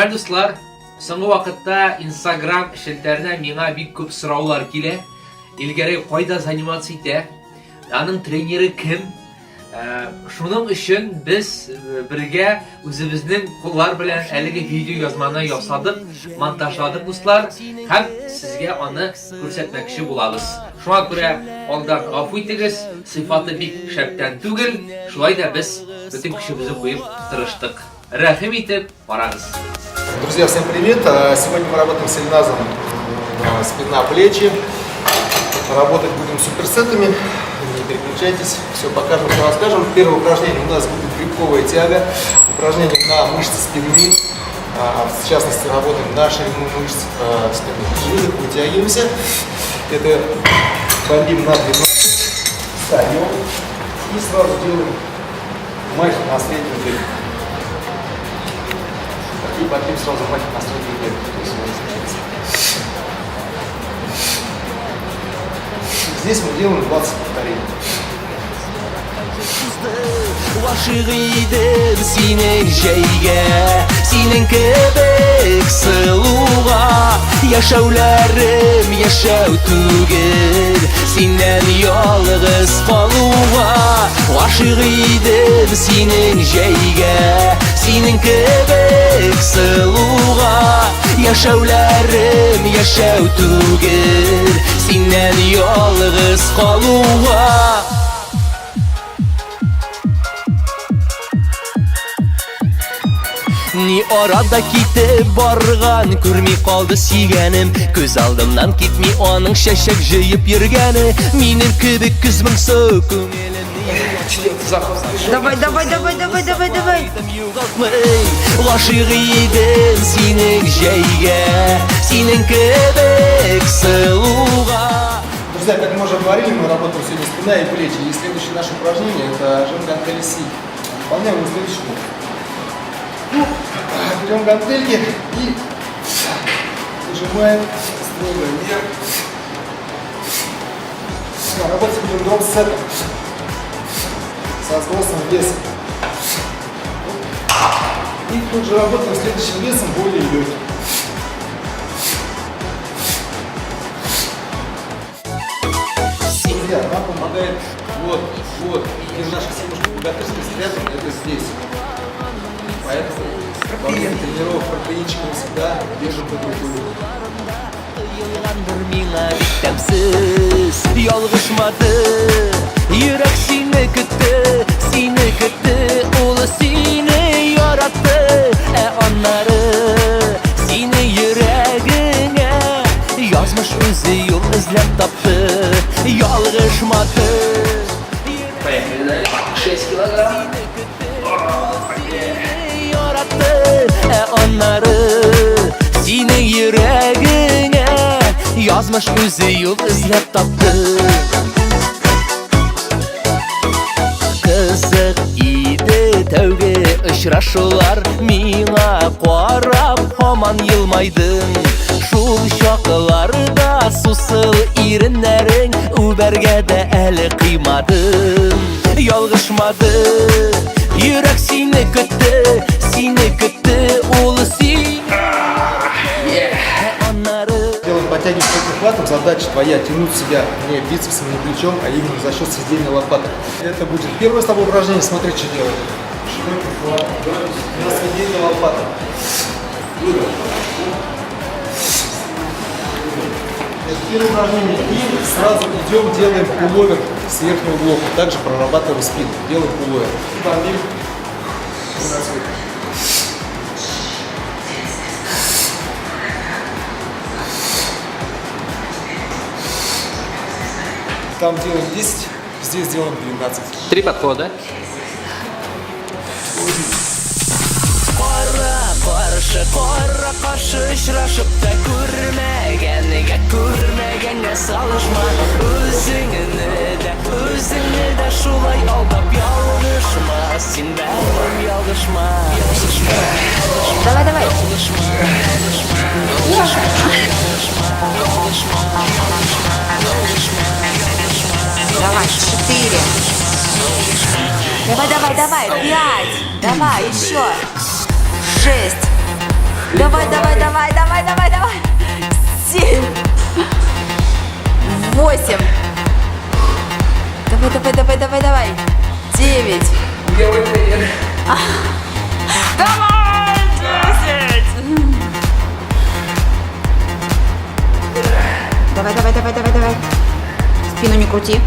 Хөрмәтле дуслар, соңгы вакытта Instagram челтәренә миңа бик күп сораулар килә. Илгәрәй кайда заниматься итә? Аның тренеры кем? Шуның өчен без бергә үзебезнең куллар белән әлеге видео язманы ясадык, монтажладык, дуслар, һәм сезгә аны күрсәтмәкче булабыз. Шуңа күрә алдан гафу итегез, сыйфаты бик шәптән түгел, шулай да без бөтен көчебезне куеп тырыштык. Рәхим итеп карагыз. Друзья, всем привет! Сегодня мы работаем с Ильназом спина, плечи. Работать будем суперсетами. Не переключайтесь, все покажем, все расскажем. Первое упражнение у нас будет грибковая тяга. Упражнение на мышцы спины. В частности, работаем на ширину мышц спины. Выдох, вытягиваемся. Это бомбим на 12. Встаем и сразу делаем махи на среднюю дельту. И бомбим сразу махи на среднюю дельту. То есть он изменится. Здесь мы делаем 20 повторений. Гашыйк идем синең җәйгә, синең кебек сылуга. Яшәүләрем яшәү түгел, синнән ялгыз калуга. Гашыйк идем синең җәйгә, синең кебек сылуга. Яшәүләрем яшәү түгел, синнән ялгыз калуга. Ни арада китеп барган, күрми калды сөйгәнем. Күз алдымнан китми аның чәчәк җыеп йөргәне. Минем кебек көз моңсу күңелемне Давай, давай, давай, давай, давай, давай. югалтмый. Гашыйк идем синең җәйгә, синең кебек сылуга. Друзья, как мы уже говорили, мы работаем сегодня спина и плечи. И следующее наше упражнение — это жим гантели сидя. Выполняем его следующим образом. Берем гантельки и нажимаем строго вверх. Работать будем дроп-сетом со сбросом веса. И тут же работаем следующим весом, более легким. Друзья, нам помогает вот, и наша семушка богатырская спрятана, это здесь. Поэтому во время тренировок протеинчик мы всегда держим под рукой. Тоелгандыр миңа бик тәмсез. Ялгышмады йөрәк, сине көтте, сине көтте, ул сине яратты. Ә аннары сине йөрәгеңә язмыш үзе юл эзләп тапты. Ялгышмады. Поехали далее. 6 килограмм. Сине яратты, ә аннары синең йөрәгеңә язмыш үзе юл эзләп тапты. Кызык иде тәүге очрашулар, миңа карап һаман елмайдың. Шул чакларда сусыл иреннәрең үбәргә дә әле кыймадым. Ялгышмады йөрәк, сине көтте, сине көтте, ул сине. Ә аннары Делаем подтягивание широким хватом. Задача твоя тянуть себя не бицепсом, не плечом, а именно за счет сведения лопаток. Это будет первое с тобой упражнение. Смотри, что делаем. Широким хватом. На сведение лопаток. Выдох. Это первое упражнение. И сразу идем, делаем пуловер с верхнего блока. Также прорабатываем спину. Делаем пуловер. Бомбим. Там делаем 10, здесь делаем 12. Три подхода. Кара каршы, кара каршы очрашып та күрмәгәнгә, күрмәгәнгә салышма. Үзеңне дә, үзеңне дә шулай алдап ялгышма. Син бәгърем, ялгышма, ялгышма. Давай, давай. Ялгышма, ялгышма, ялгышма, ялгышма. Давай, четыре. Давай, давай, давай. Пять. Давай, еще. Шесть. Давай, давай, давай, давай, давай, давай. 7. 8. Давай, давай, давай, давай, давай. 9. Где тренер? Давай, 10. Давай, давай, давай, давай, давай. Спину не крути.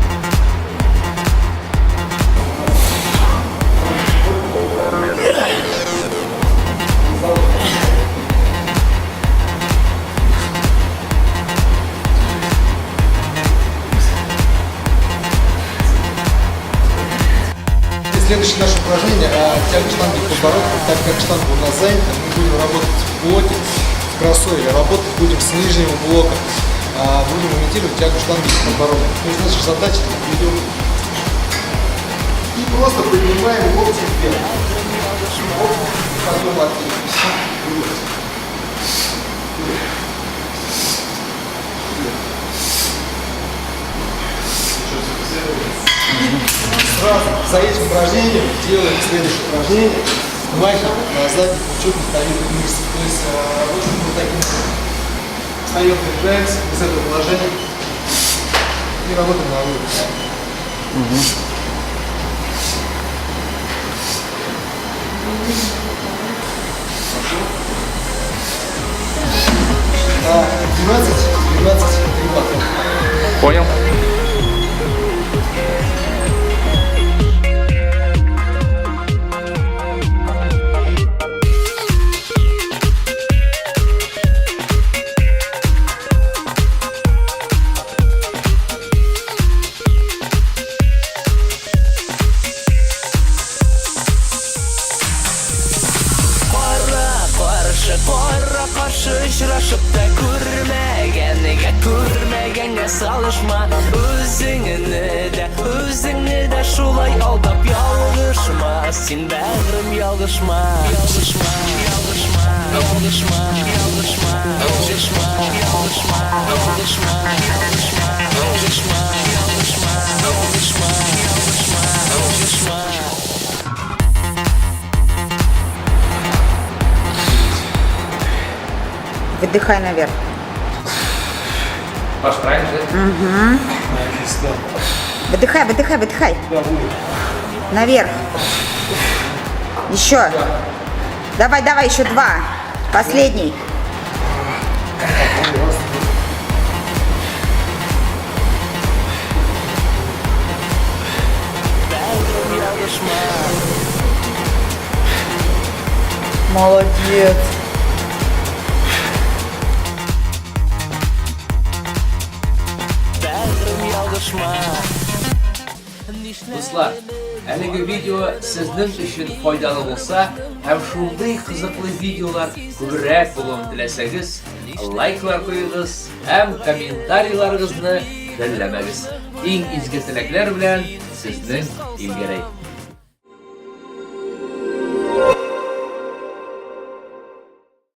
И следующее наше упражнение тяга штанги к подбородку. Так как штанга у нас занята, мы будем работать в блоке, в кроссовере. Работать будем с нижнего блока. Будем имитировать тягу штанги к подбородку. То есть наша задача идем и просто поднимаем локти вверх. Оп, потом откидываемся. Сразу за этим упражнением делаем следующее упражнение. Махер на задних плечо-мостовидных мышц. То есть работаем вот таким образом. Встаем, приближаемся из этого положения и работаем на выдохе. На 12, 12, 3 подхода. Понял. Кара каршы, кара каршы очрашып та күрмәгәнгә, күрмәгәнгә салышма. Үзеңне дә, үзеңне дә шулай алдап ялгышма. Син бәгърем ялгышма. Ялгышма, ялгышма, ялгышма, ялгышма, ялгышма, ялгышма, ялгышма, ялгышма, ялгышма, ялгышма, ялгышма, ялгышма, ялгышма. Выдыхай наверх. Паш, правильно же? Выдыхай, выдыхай, выдыхай. Наверх. Еще. Давай, давай, еще 2. Последний. Молодец. Бәгърем ялгышма. Дуслар, әлеге видео сезнең өчен файдалы булса һәм шундый кызыклы видеолар күбрәк булуын теләсәгез, лайклар куегыз һәм комментарийларыгызны жәлләмәгез. Иң изге теләкләр белән сезнең Илгәрәй.